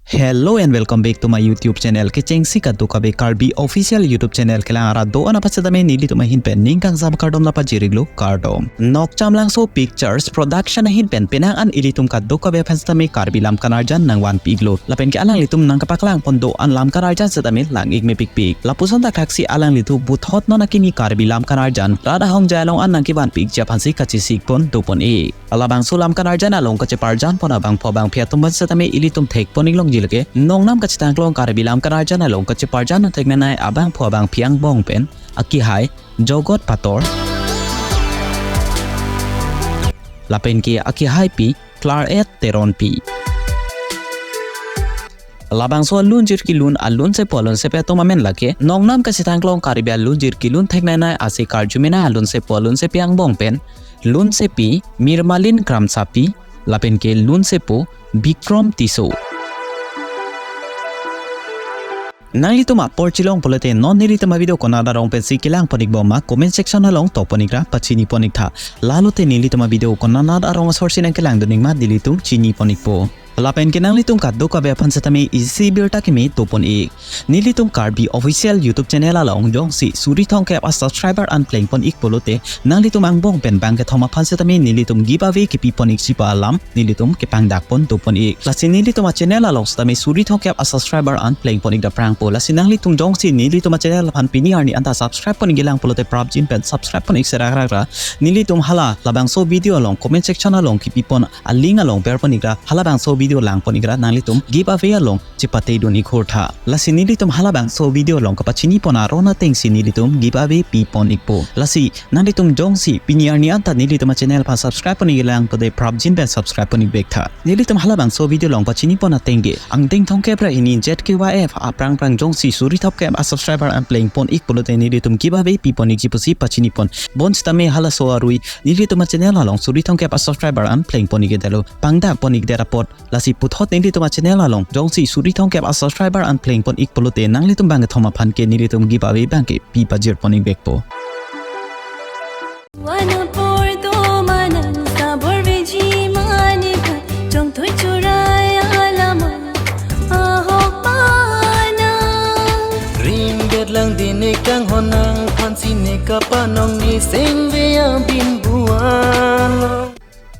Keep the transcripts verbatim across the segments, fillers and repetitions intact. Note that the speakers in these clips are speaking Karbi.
Hello and welcome back to my YouTube channel. Kechengsi kadokave Karbi official YouTube channel kelang arat do-an aphan setame nelitum ahin pen ning kangsam kardom nangpajir-iklo, kardom. Nokcham Langso Pictures Production ahin pen penang an ilitum kadokave aphan setame Karbi lam kanarjan nangvanpi-iklo. Lapen ke alanglitum nangkepaklang pon do-an lam kanarjan setame lang-ik mepikpik. Lapuson thakthaksi alanglitum puthot non akimi Karbi lam kanarjan rat ahongjai along an nangkevanpi-ikji aphansi kachesik pon dopon-ik. Labangso lam kanarjan along kacheparjan pon abangphu abangphi atum aphan setame ilitum thek pon-ik longji lake, nongnam kachethanglong Karbi lam kanarjan along kacheparjan theknanai abangphu abangphi angbong pen akihai Jogot Pator, lapen ke akihaipi Claret Teronpi. Labangso alunjir kelun alunsepo alunsepi atum amen lake, nongnam kachethanglong Karbi alunjir kelun theknanai ase karjumenai alunsepo alunsepi angbong pen, lunsepi Mirmalin Kramsapi, lapen ke lunsepo Bikrom Tisso. Nanglitum apor chelong pulote non nelitum avideo konat arong pensi kelang pon-ikbom ma comment section along topon-ikra pachini pon-iktha. Lalote nelitum avideo konat arong asorsi nangkelangdun-ik ma nelitum chini pon-ikpo. Lapen ke nanglitum kadokave aphan setame isi birta keme dopon-ik. Nelitum Karbi official YouTube channel along jongsi suri thomkep a subscriber an pleng pon-ik pulote nanglitum angbong pen bangkethom aphan setame nelitum giveaway kepi pon-ikji pu alam nelitum kepangdak pon dopon-ik. Lasi nelitum a channel along setame suri thomkep a subscriber an pleng pon-ik daprangpo. Lasi nanglitum jongsi nelitum a channel aphan pini arni anta subscribe pon-ik kelang pulote prapjin pen subscribe pon-ik serak rak ra. Nelitum hala labangso video along comment section along kepi pon a link along per pon-ikra, halabangso video lang pon-ikra nanglitum giveaway along chepatedun-ik hurtha. Lasi nelitum halabangso video along kapachini pon aron atengsi nelitum giveaway pi pon-ikpo. Lasi nanglitum jongsi pini arni anta nelitum a channel aphan subscribe pon-ik kelang pulote prapjin pen subscribe pon-ik vektha. Nelitum halabangso video along pachini pon ateng ke angdeng thomkep ra hini Z K Y F aphrang phrang jongsi suri thomkep a subscriber an pleng pon-ik pulote nelitum giveaway pi pon-ikji pusi pachini pon. Bonsitame halaso arui nelitum a channel along suri thomkep a subscriber an pleng pon-ik detlo, pangdak pon-ik det apot. Lasi puthot nelitum a channel along jongsi suri thomkep a subscriber an pleng pon-ik pulote nanglitum bangkethom aphan ke nelitum giveaway bangke pi pajir pon-ik vekpo. Wana porto manang sabor veji manika jong thoi churai alama ahok pana. Ring bet lang dine kang honang phansi ne kapanong ni sengve abin buan.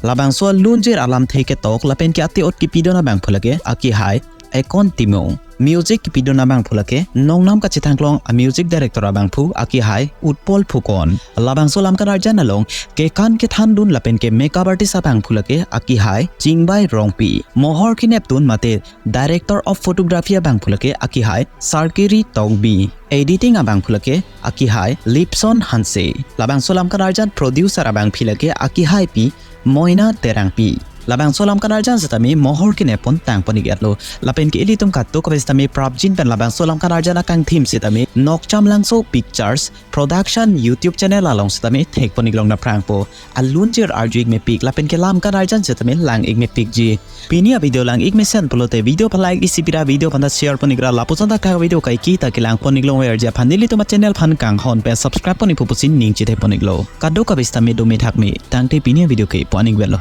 Labangso alunjir alamthe ketok lapen ke ate-ot kipidun abangphu lake akihai Ekon Timung. Music kipidun abangphu lake nongnam kachethanglong a music director abangphu akihai Utpol Phukon. Labangso lam kanarjan along kekan kethandun lapen ke makeup artist abangphu lake akihai Chingbai Rongpi. Mohor kenepdun mate director of photography abangphu lake akihai Sarkiri Tokbi. Editing abangphu lake akihai Lipson Hanse. Labangso lam kanarjan producer abangphi lake akihaipi Moina Terangpi. Labangso lam kanarjan setame mohor kenep pon tang pon-ik etlo. Lapen ke ilitum kadokave setame prapjin pen labangso lam kanarjan akangthim setame Nokcham Langso Pictures Production YouTube channel along setame thek pon-ik long daprangpo. Alunjir arju-ik mepik lapen ke lam kanarjan setame lang-ik mepikji. Pini a video lang-ik mesen pulote video aphan like isi pira, video aphan ta share pon-ikra, lapuson thakthaksi video kaike ta kelang pon-ik longverji aphan nelitum a channel aphan kanghon pen subscribe pon-ikpo pusi ning chethe pon-iklo. Kadokave setame dome thakme, tangte pini a video ke pu-an-ik velo.